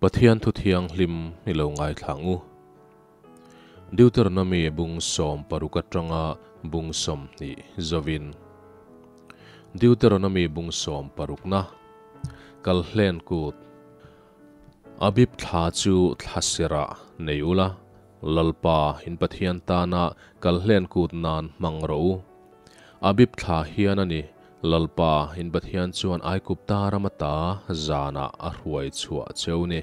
Pathian thu thianghlim i lo ngaithla ang u. Deuteronomy bung 16 atanga bung 20 zovin. Deuteronomy bung 16na Kalhlen Kut Abib thla chu thlasirah nei ula, Lalpa in Pathian tana Kalhlen Kut nan hmang rawh u. Abib thla hian a ni, Lalpa in Pathian chuan Aigupta ram ata zanah a hruai chhuah cheu ni.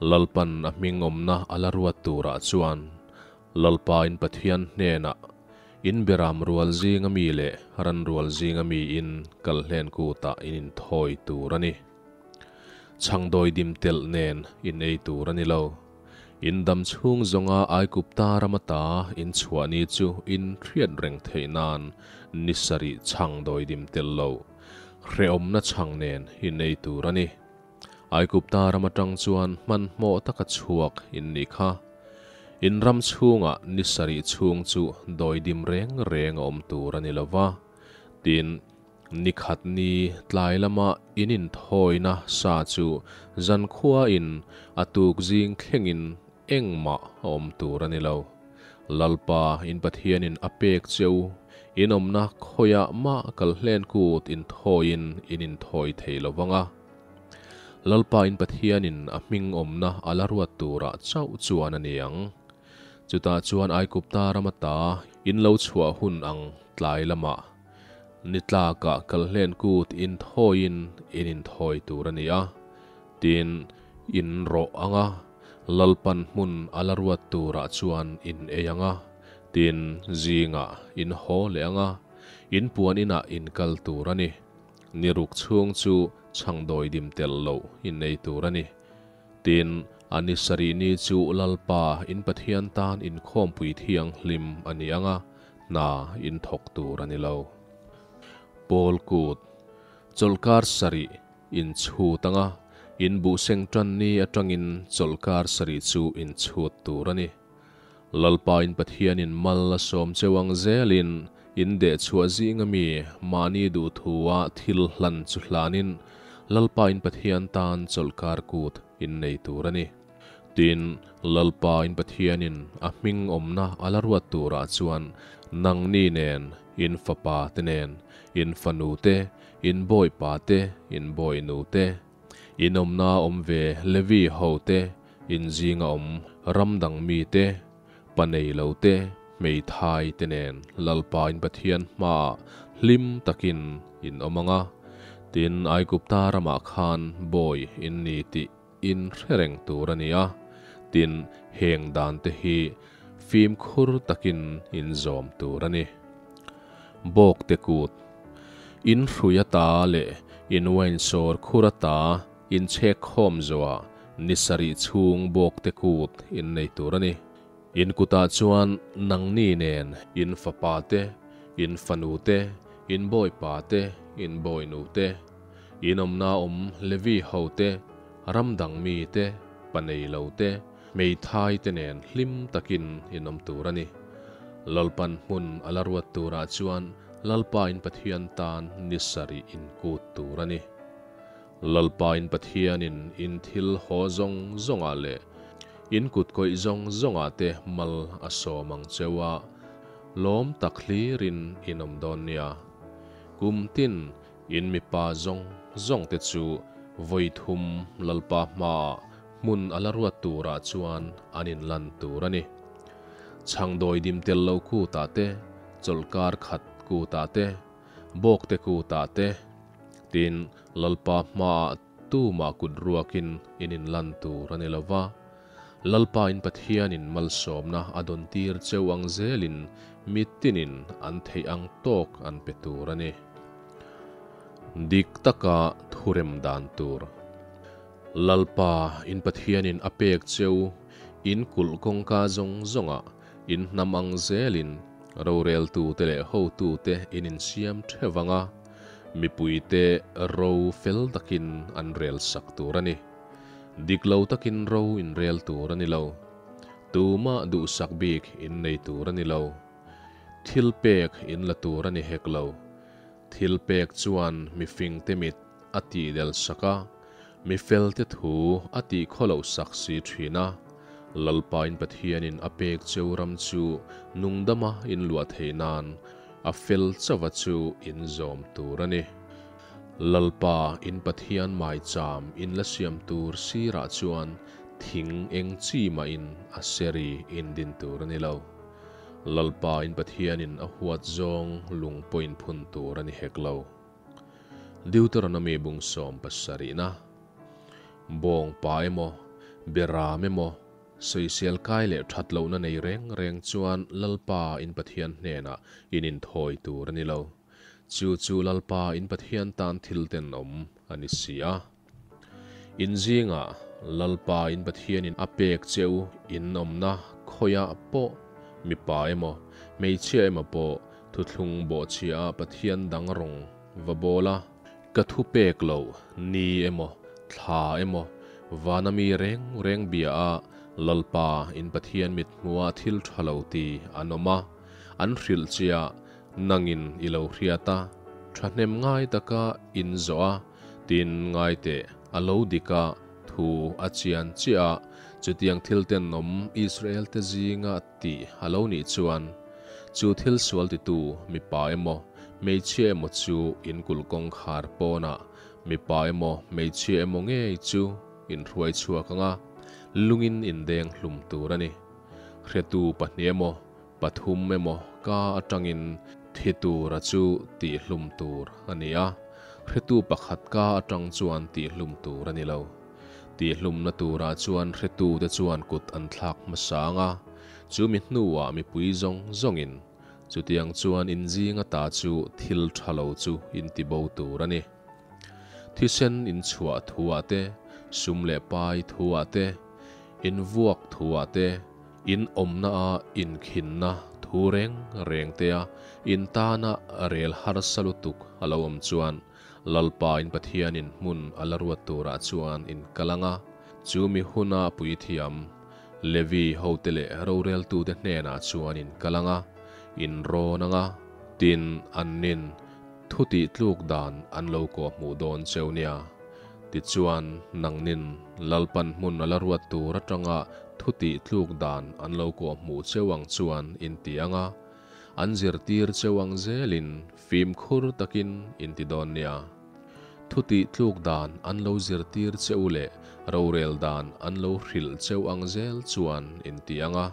Lalpan a hming awmna a la ruat turah chuan Lalpa in Pathian hnenah in beram rual zinga mi leh ran rual zinga mi in kalhlen kutah in inthawi tur a ni. Chhangdawi dim telh nen in ei tur a ni lo. In dam chhung zawnga Aigupta ram ata in chhuah ni chu in hriat reng theih nan ni sarih chhang dawidim tel lo, hrehawmna chhang nen in ei tur a ni. Aigupta ram atang chuan hmanhmawh taka chhuak in nih kha. In ram chhungah ni sarih chhung chu dawidim reng reng a awm tur a ni lo va, tin, Ni khat ni tlai lama in inthawina sa chu zankhuain a tuk zing thlengin engmah a awm tur a ni lo. Lalpa in Pathianin a pek che u, in awmna khawiah mah kalhlen kut inthawiin in inthawi thei lo vang a. Lalpa in Pathianin a hming awmna a la ruat turah chauh chuan a ni ang. Chutah chuan Aigupta rama ta in lo chhuah hun ang tlai lamah Ni tlakah kalhlen kut inthawiin in inthawi tur a ni a, tin, in rawh ang a, Lalpan hmun a la ruat turah chuan in ei ang a, tin, zingah in haw leh ang a, in puan inah in kal tur a ni. Ni ruk chhung chu chhangdawi dim tel loh in ei tur a ni. Tin, a ni sarih ni chu Lalpa in Pathian tan inkhawmpui thianghlim a ni ang a, hna in thawk tur a ni lo. Paul kut, Chawlhkar sarih in chhut ang a, in buhseng tan ni atangin chawlhkar sarih chu in chhut tur a ni. Lalpa in Pathianin mal a sawm cheu ang zelin in dehchhuah zinga mi mahni duhthua thil hlan chu hlanin Lalpa in Pathian tan chawlhkar kut in nei tur a ni. Tin, Lalpa in Pathianin a hming awmna a la ruat turah chuan nangni nen, in fapa te nen, in fanu te, in bawipa te, in bawinu te, in awmna awm ve Levi ho te, in zinga awm ram dang mi te, pa nei lo te, hmeithai te nen Lalpa in Pathian hmaah hlim takin in awm ang a, tin Aigupta ramah khan bawi in ni tih in hre reng tur a ni a, tin heng dan te hi fimkhur takin in zawm tur a ni. Bawk te kut, in hrui ata leh in wine sawr khur ata in chhek khawm zawhah ni sarih chhung bawk te kut in nei tur a ni. In kutah chuan nangni nen in fapa te, in fanu te, in bawipa te, in bawinu te, in awmna awm Levi ho te, ram dang mi te, pa nei lo te, hmeithai te nen hlim takin in awm tur a ni. Lalpan hmun a la ruat turah chuan Lalpa in Pathian tan ni sarih in kut tur a ni. Lalpa in Pathianin in thil haw zawng zawngah leh in kut kawih zawng zawngah te mal a sawm ang cheu a, lawm tak hlirin in awm dawn nia. Kum tin in mipa zawng zawng te chu vawi thum Lalpa hmaah hmun a la ruat turah chuan an inlan tur a ni. Chhangdawi dim tel lo kutah te, chawlhkar khat kutah te, Bawkte kutah te, tin, Lalpa hmaah tumah kut ruakin in inlan tur a ni lo va. Lalpa in Pathianin malsawmna a dawn tir cheu ang zelin mi tinin an theih ang tawk an pe tur a ni. Dik taka thurem dan tur. Lalpa in Pathianin a pek cheu in kulh kawngka zawng zawngah in hnam ang zelin Roreltute leh hotute in insiam theuh ang a, mipuite ro fel takin an rel sak tur a ni. Dik lo takin ro inrel tur a ni lo. Tumah duhsak bik in nei tur a ni lo. Thil pek in la tur a ni hek lo. Thil pek chuan mifingte mit a tihdel sak a, Mi felte thu a tih khawloh sak si thin a. Lalpa in Pathianin a pek cheu ram chu nungdama in luah theih nan a fel chauha chu in zawm tur a ni. Lalpa in Pathian maicham in la siam tur sirah chuan thing eng chi mahin a seri in din tur a ni lo. Lalpa in Pathianin a huat zawng lung pawh in phun tur a ni hek lo. Deuteronomy bung 70na, Bawng pa emaw, Beram emaw, sawisel kai leh that lohna nei reng reng chuan Lalpa in Pathian hnenah in inthawi tur a ni lo. Chu chu Lalpa in Pathian tan thil tenawm a ni si a. In zingah Lalpa in Pathianin a pek che u in awmna khawiah pawh mipa emaw, hmeichhia emaw pawh thuthlung bawhchhia a Pathian dang rawng va bawl a. Ka thu pek loh ni emaw, thla emaw, vana mi reng reng bia a Lalpa in Pathian mithmuha thil tha lo ti an awm a, an hrilh che a, nangin i lo hriat a, thahnem ngai taka in zawh a, tin ngai teh a lo dik a, thu a chian chiah a, chutiang thil tenawm Israel te zinga tih a lo nih chuan, chu thil sual titu mipa emaw, hmeichhia emaw chu in kulh kawngkhar pawnah mipa emaw, hmeichhia emaw ngei chu in hruai chhuak ang a, lungin in deng hlum tur a ni. Hretu pahnih emaw, pathum emaw ka atangin thi tura chu tih hlum tur a ni a, hretu pakhat ka atang chuan tih hlum tur a ni lo. Tihhlumna turah chuan hretute chuan kut an thlak hmasa ang a, chu mi hnuah mipui zawng zawngin chutiang chuan inzing ata chu thil tha lo chu intibo tur a ni. Thisen inchhuah thuah te, sum leh pai thuah te, invuak thuah te, in awmna a inkhinna thu reng reng tea in tana rel harsa lutuk a lo awm chuan Lalpa in Pathianin hmun a la ruat turah chuan in kal ang a, chu mi huna puithiam, Levi hote leh roreltute hnenah chuan in kal ang a, in rawn ang a, tin annin thu tih tluk dan an lo kawhhmuh dawn cheu nia. Tichuan, nangnin Lalpan hmun a la ruat tur atanga thu tih tluk dan an lo kawhhmuh cheu ang chuan in ti ang a, An zirtir cheu ang zelin fimkhur takin in ti dawn nia. Thutih tluk dan an lo zirtir cheu leh rorel dan an lo hrilh cheu ang zel chuan in ti ang a.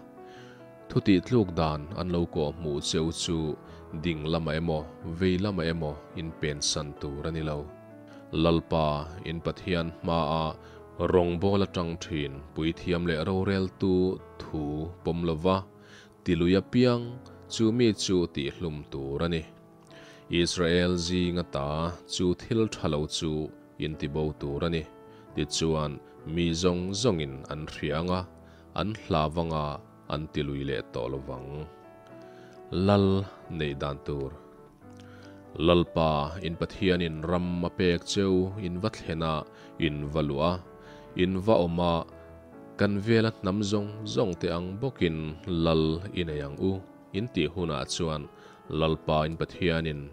Thutih tluk dan an lo kawhhmuh cheu chu ding lamah emaw vei lamah emaw in pensan tur a ni lo. Lalpa in Pathian hmaah rawngbawl atang thin puithiam leh roreltu thu pawm lova Tilui apiang chu mi chu tihhlum tur a ni. Israel zinga ta chu thil tha lo chu intibo tur a ni. Tichuan, mi zawng zawngin an hria ang a, an hlav ang a, an tilui leh tawh lo vang. Lal neih dan tur. Lalpa, in Pathianin ram a pek cheu in va thlen a, in va luh a, in va awm a, Kan vela hnam zawng zawng te ang bawkin Lal i nei ang u, in tih hunah chuan Lalpa in Pathianin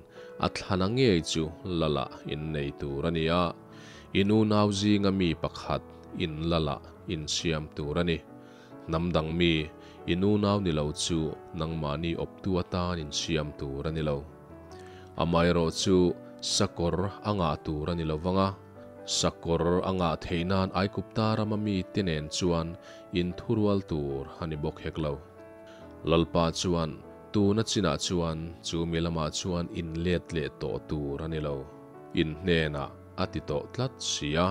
a thlana ngei chu Lalah in nei tur a ni a, in unau zinga mi pakhat in Lalah in siam tur a ni. Hnam dang mi, in unau ni lo chu nangmahni awptu atan in siam tur a ni lo. Amaherawh chu sakawr a ngah tur a ni lo vang a. Sakawr a ngah theih nan Aigupta rama mite nen chuan inthurual tur a ni bawk hek lo. Lalpa chuan tuna chinah chuan chu mi lamah chuan inlet leh tawh tur a ni lo, in hnenah a ti tawh tlat si a.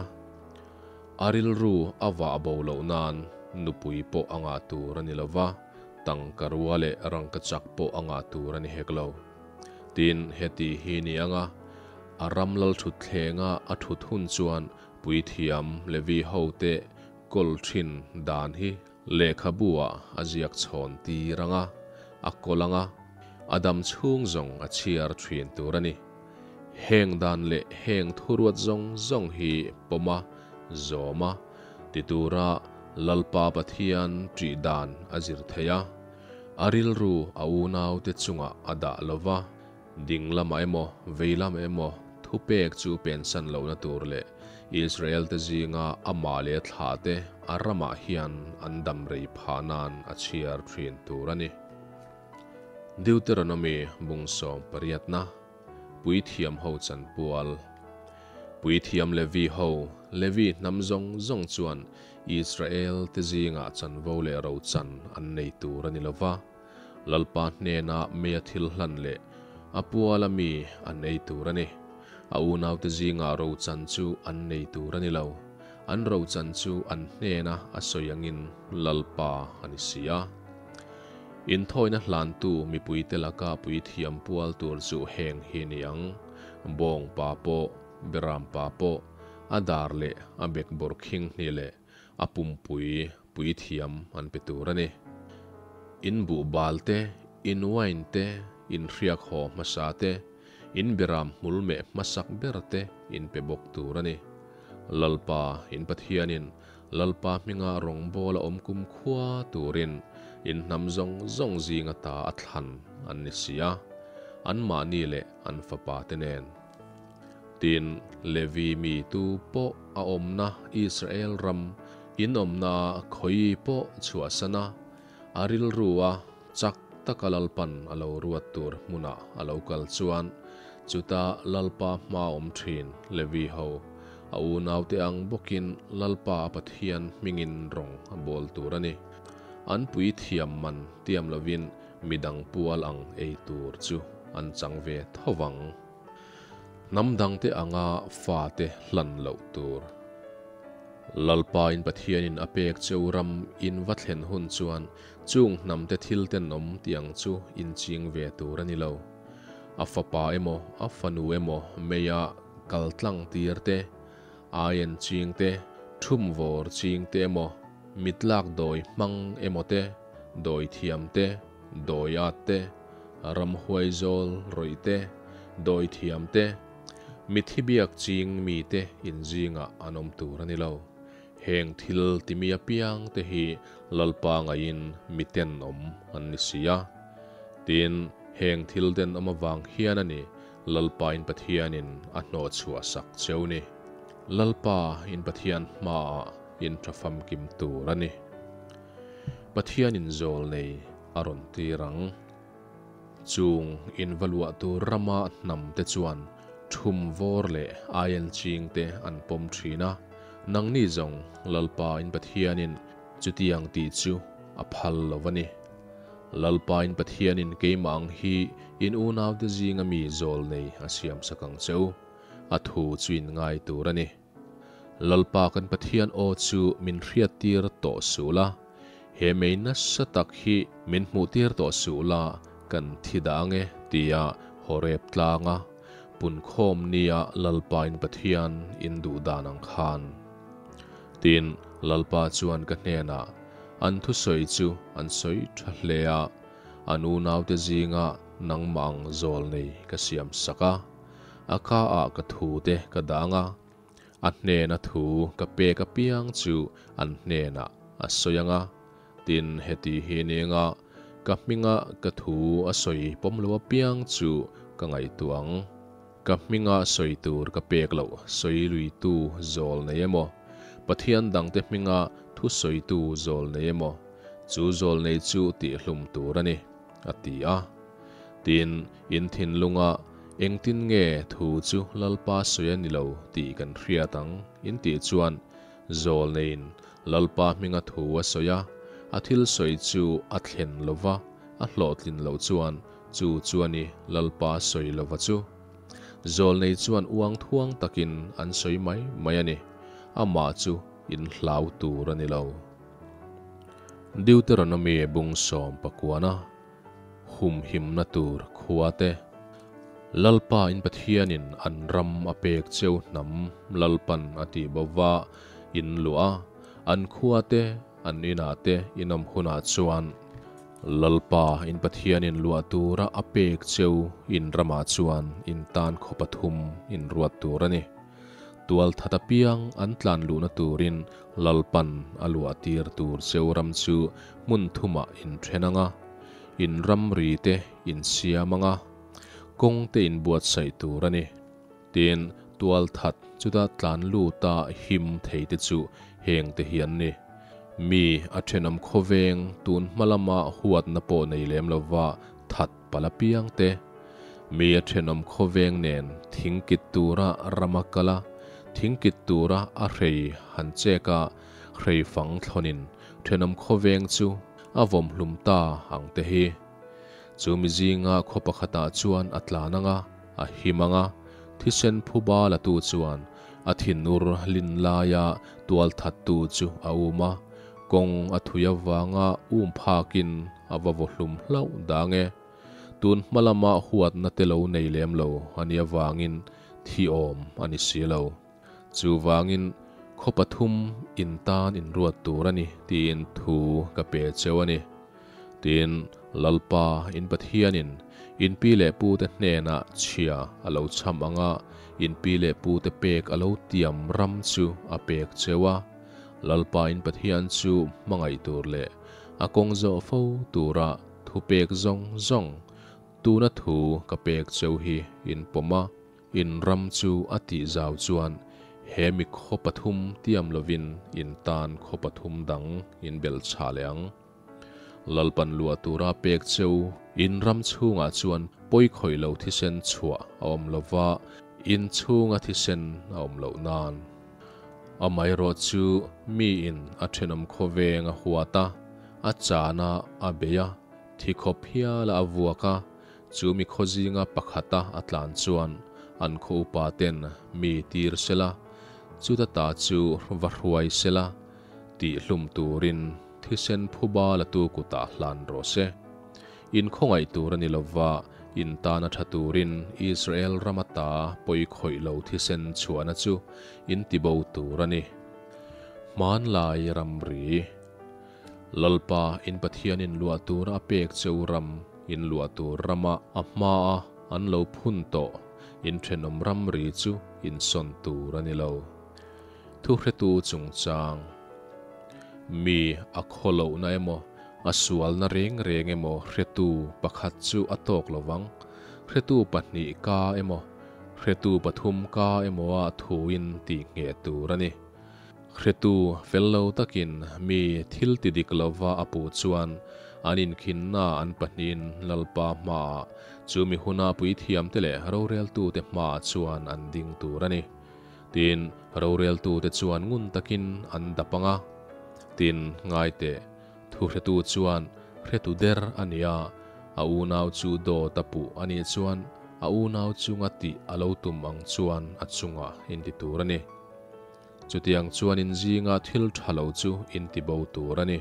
A rilru a vah bo loh nan nupui pawh a ngah tur a ni lo va, tangka rua leh rangkachak pawh a ngah tur a ni hek lo. Tin, heti hi ni anga a ram lal thutthlenga a thut hun chuan puithiam Levi hote kawl thin dan hi lehkhabu-ah a ziak chhawn tir anga, a kawl anga, a dam chhung zawng a chhiar thin tur a ni. Heng dan leh heng thuruat zawng zawng hi pawma, zawma, ti tura Lalpa Pathian ṭih dan a zir thei a. A rilru a unaute chungah a dah lo va, ding lamah emaw, vei lamah emaw thupek chu pensan lohna tur leh Israel-te zinga amah leh a thlahte a ramah hian an dam rei phah nan a chhiar thin tur a ni. Deuteronomy bung sawm pariatna, Puithiam ho chanpual. Puithiam Levi ho, Levi hnam zawng zawng chuan Israel-te zingah chanvo leh rochan an nei tur a ni lo va. Lalpa hnena meia thil hlan leh a puala mi an ei tur a ni. A unaute zingah rochan chu an nei tur a ni lo. An rochan chu an hnena a sawi angin Lalpa a ni si a. Inthawina hlantu mipuite laka puithiam pual tur chu heng hi ni ang, Bawng pa pawh, Beram pa pawh, a dar leh a bekbawr khing hnih leh a pumpui puithiam an pe tur a ni. In buhbal te, in wine te, in hriak haw hmasa te, in beram hmul meh hmasak ber te in pe bawk tur a ni. Lalpa, in Pathianin Lalpa hminga rawngbâwl a awm kumkhua turin in hnam zawng zawng zinga ta a thlan an ni si a, anmahni leh an fapa te nen. Tin, Levi mi tu pawh a awmna Israel ram in awmna khawi pawh chhuahsan a, a rilru a chak taka Lalpan a lo ruat tur hmunah a lo kal chuan, chuta Lalpa hma awm thin Levi ho, a unaute ang bawkin Lalpa a Pathian hmingin rawng a bawl tur a ni. An puithiam man tiam lovin midang pual ang ei tur chu an chang ve tho vang. Hnam dangte anga fate hlan loh tur. Lalpa in Pathianin a pek cheu ram in va thlen hun chuan chung hnamte thil tenawm tiang chu in ching ve tur a ni lo. A fapa emaw a fanu emaw meia kal tlang tir te, aien ching te, thumvawr ching te emaw, mitlak dawi hmang emaw te, dawi thiam te, dawi at te, Ramhuai zawl rawih te, dawithiam te, mithi biak ching mite inzingah an awm tur a ni lo. Heng thil timi apiang te hi Lalpa ngaiin miten awm an ni si a. Tin, heng thil den awm avang hian a ni Lalpa in Pathianin a hnawhchhuah sak cheu ni. Lalpa in Pathian hmaah in tha famkim tur a ni. Pathianin zawl nei a rawn tir ang. Chung in va luah tur rama hnam te chuan thum vawr leh aiel ching te an pawm thin a, nangni zawng Lalpa in Pathianin chutiang tih chu a phal lo a ni. Lalpa in Pathianin keimah ang hi in unaute zinga mi zawl nei a siamsak ang che u, a thu chu in ngai tur a ni. Lalpa kan Pathian aw chu min hriattir tawh suh la, he mei nasa tak hi min hmuhtir tawh suh la, kan thi dah ange, tia Horeb tlanga punkhawm nia Lalpa in Pathian in duh dan ang khan. Tin, Lalpa chuan ka hnenah, An thusawi chu an sawi tha hle a, an unaute zinga nangmah ang zawl nei ka siam sak a. A ka ah ka thu te ka dang a, a hnena thu ka pek apiang chu an hnenah a sawi ang a, tin heti hi ninga ka hminga ka thu a sawi pawm lo apiang chu ka ngaihtuah ang. Ka hminga sawi tur ka pek loh sawi luitu zawl nei emaw, Pathian dangte hminga thu sawitu zawl nei emaw, chu zawl nei chu tihhlum tur a ni, a ti a. Tin, in thinlunga engtin nge thu chu Lalpa sawi a ni lo tih kan hriat ang in tih chuan Zawlneiin Lalpa hminga thu a sawi a, a thil sawi chu a thlen lo va, a hlawhtlin loh chuan chu chu a ni Lalpa sawi lova chu. Zawlnei chuan uang thuang takin an sawi mai mai a ni, amah chu in hlau tur a ni lo. Deuteronomy bung sawm pakuana. Humhimna tur khua te. Lalpa in Pathianin an ram a pek cheu hnam Lalpan a tih bo va in luah a, an khua te, an inah te in awm hunah chuan Lalpa in Pathianin luah tura a pek cheu in ramah chuan in tan khaw pathum in ruat tur a ni. Tual that apiang an tlan luhna turin Lalpan a luah tir tur cheu ram chu hmun thumah in then ang a, in ramri te in siam ang a, kawng te in buatsaih tur a ni. Tin, Tualthat chuta tlan luta him thei te chu heng te hi an ni. Mi a thenawm khawveng tun hma lama huatna pawh nei lem lova that palh apiang te. Mi a thenawm khawveng nen thing kit tura rama kal a, thing kit tura a hrei han chek a, hrei fang thlawnin thenawm khawveng chu a vawm hlum ta ang te hi. Chu mi zinga khaw pakhatah chuan a tlan ang a, a him ang a, thisen phuba latu chuan a thinur lin laia tualthattu chu a um a, kawng a thui avanga um phakin a va vaw hlum hlauh dang e. Tun hma lama huatna te lo nei lem lo a nih avangin thi awm a ni si lo. Chuvangin khaw pathum in tan inruat tur a ni tiin thu ka pe cheu a ni. Tin, Lalpa in Pathianin in pi leh pute hnenah chhia a lo cham ang a, in pi leh pute pek a lo tiam ram chu a pek cheu a. Lalpa in Pathian chu hmangaih tur leh a kawng zawh fo tura thu pek zawng zawng tuna thu ka pek cheu hi in pawm a. In ram chu a tih zau chuan he mi khaw pathum tiam lovin in tan khaw pathum dang in belh chhah leh ang. Lalpan luah tura pek cheu in ram chhungah chuan pawi khawih lo thisen chhuah a awm lova, in chhunga thisen a awm loh nan. Amaherawh chu mi in a thenawm khawveng a huat a, a chan a, a bei a, thi khawp hial a a vuak a, Chu mi khaw zinga pakhata a tlan chuan an khaw upa ten mi tir sela, chuta ta chu va hruai sela, tih hlum turin thisen phuba latu kutah hlan rawh se. In khawngaih tur a ni lova, in tana tha turin Israel rama ta pawi khawih lo thisen chhuahna chu in tibo tur a ni. Hmanlai ramri. Lalpa, in Pathianin luah tura a pek che u ram, in luah tur rama a hmaa an lo phun tawh in thenawm ramri chu in sawn tur a ni lo. Thuhretu chungchang, Mi a khaw lohna emaw, a sualna reng reng emaw hretu pakhat chu a tawk lo vang. Hretu pahnih ka emaw, hretu pathum ka emawa thuin tih ngheh tur a ni. Hretu fel lo takin mi thil ti dik lova a puh chuan an inkhinna an pahnihin Lalpa hmaah chu mi huna puithiamte leh roreltute hmaah chuan an ding tur a ni. Tin, roreltute chuan ngun takin an dap ang a. Tin, ngaiteh, thuhretu chuan hretu der a ni a, a unau chu dawt a puh a nih chuan a unau chunga tih a lo tum ang chuan a chungah inti tur a ni. Chutiang chuan in zinga thil tha lo chu in ti bo tur a ni.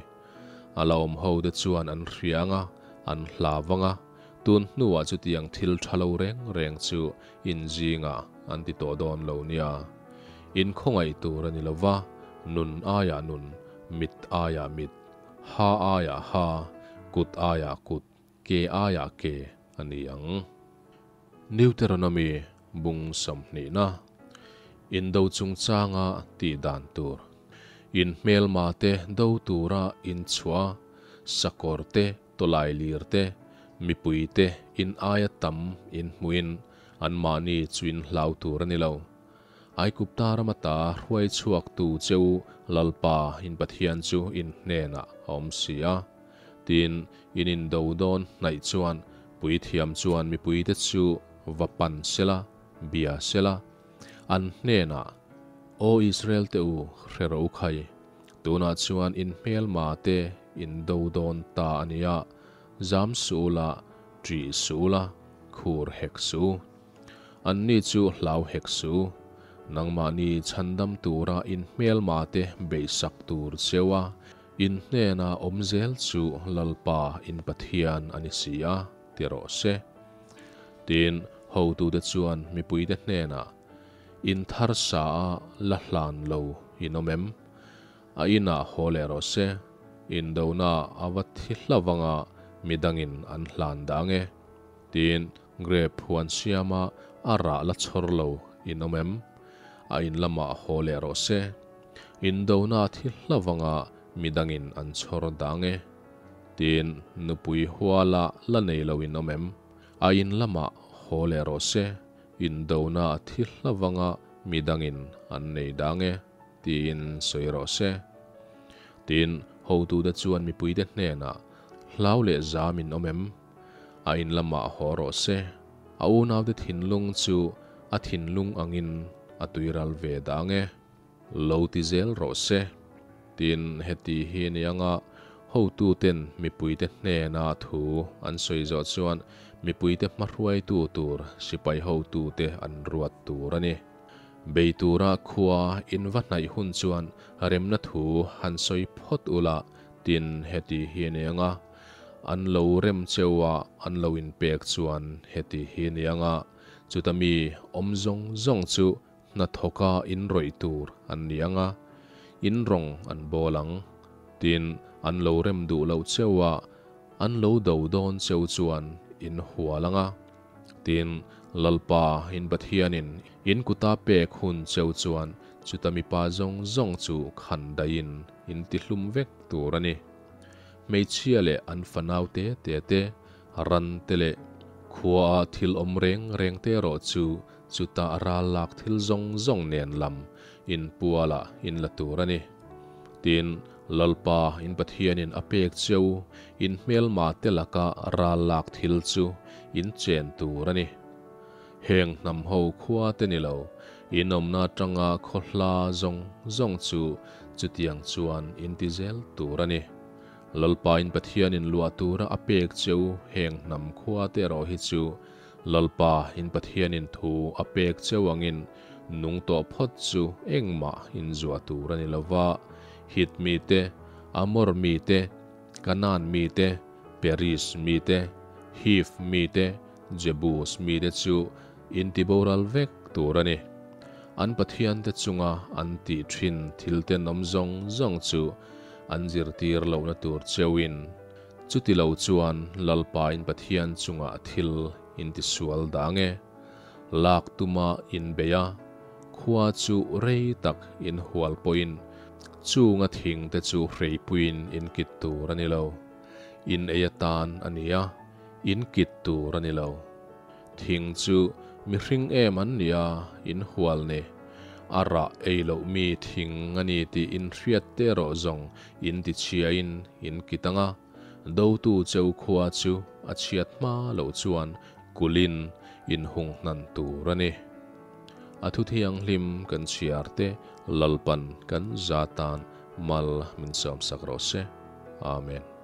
A la awm ho te chuan an hria ang a, an hlav ang a, tun hnuah chutiang thil tha lo reng reng chu in zingah an ti tawh dawn lo nia. In khawngaih tur a ni lo va, nun aiah nun, mit aiah mit, ha aiah ha, kut aiah kut, ke aiah ke a ni ang. Deuteronomy bung sawmhnihna, Indo chungchanga tih dan tur. In hmelma te do tura in chhuah a, sakawr te, tawlai lir te, mipui te in aia tam in hmuhin anmahni chu in hlau tur a ni lo. Aikupta rama ta hruai chhuaktu cheu Lalpa in Pathian chu in hnenah a awm si a. Tin, in indo dawn hnaih chuan puithiam chuan mipuite chu va pan sela, bia sela, an hnenah, Aw Israel te u, hre rawh u khai, tunah chuan in hmelma te in do dawn ta a nia, zam suh ula, ṭih suh ula, khur hek suh u. Anni chu hlau hek suh u, nangmahni chhandam tura in hmelma te beihsak tur cheu a, In hnena awm zel chu Lalpa in Pathian a ni si a, ti rawh se. Tin, hotute chuan mipuite hnenah, In thar sa a la hlan lo in awm em? A inah haw leh rawh se, indona a va thi hla vanga midangin an hlan dang e. Tin, grape huan siama a rah la chhawr lo in awm em? A in lamah haw leh rawh se. Indona thi hlavanga midangin an chhawr dang e. Tin, nupui huala la nei lo in awm em? A in lamah haw leh rawh se, indona thi hlavanga mi dangin an nei dang e, tiin sawi rawh se. Tin, hotute chuan mipuite hnenah, Hlau leh zam in awm em? A in lamah haw rawh se. A unaute thinlung chu a thinlung angin a tuiral ve dang e. Lo ti zel rawh se. Tin, heti hi ni anga hotuten mipuite hnena thu an sawi zawh chuan mipuite hmahruaitu tur sipai hotute an ruat tur a ni. Bei tura khua in va hnaih hun chuan remna thu han sawi phawt ula, tin, heti hi ni anga an lo rem cheu a an lo inpek chuan heti hi ni anga chuta mi awm zawng zawng chu Hnathawka in rawih tur an ni ang a, in rawng an bawl ang. Tin, an lo rem duh loh cheu a, an lo do dawn cheu chuan in hual ang a. Tin, Lalpa in Pathianin in kuta pek hun cheu chuan chuta mipa zawng zawng chu khan daihin in tihlum vek tur a ni. Hmeichhia leh an fanau te te te, ran te leh khuaa thil awm reng reng te erawh chu Chutah ral lak thil zawng zawng nen lam in pualah in la tur a ni. Tin, Lalpa in Pathianin a pek cheu in hmelma te laka ral lak thil chu in chen tur a ni. Heng hnam ho khua te ni lo, in awmna atanga khaw hla zawng zawng chu chutiang chuan in ti zel tur a ni. Lalpa in Pathianin luah tura a pek cheu heng hnam khua te erawh hi chu Lalpa, in Pathianin thu a pek cheu angin nung tawh phawt chu engmah in zuah tur a ni lo va, Hit mite, Amor mite, Kanaan mite, Peris mite, Hiv mite, Jebus mite chu in ti boral vek tur a ni. An pathiante chunga an tih thin thil tenawm zawng zawng chu an zirtir lohna tur cheuin, Chuti lo chuan Lalpain Pathian chungah thil in tisual dang e. Lak tuma in bei a, khua chu rei tak in hual pawhin chunga thing te chu hreipuiin in kit tur a ni lo. In ei atan a ni a, in kit tur a ni lo. Thing chu mihring em an nia in hual ni. A rah ei loh mi thing a ni tih in hriat te erawh zawng in ti chhiain in kit ang a, dotu cheu khua chu a chhiat hma loh chuan kulhin in hung hnan tur a ni. A thu thianghlim kan chhiar te Lalpan kan za tan mal min sawmsak rawh se. Amen.